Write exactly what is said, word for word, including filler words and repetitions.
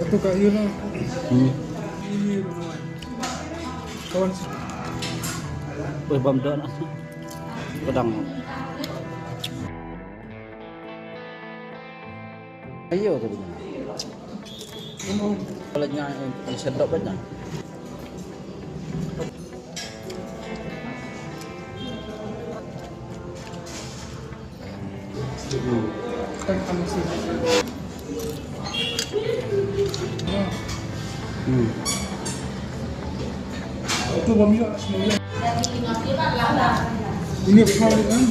Katu ka ïa na. Hmm. Kawan si. Weh, bam don. Pedang. Ayo tu bini. Kalau nya, eh, sedap banyak. Hmm. Ini apa kan?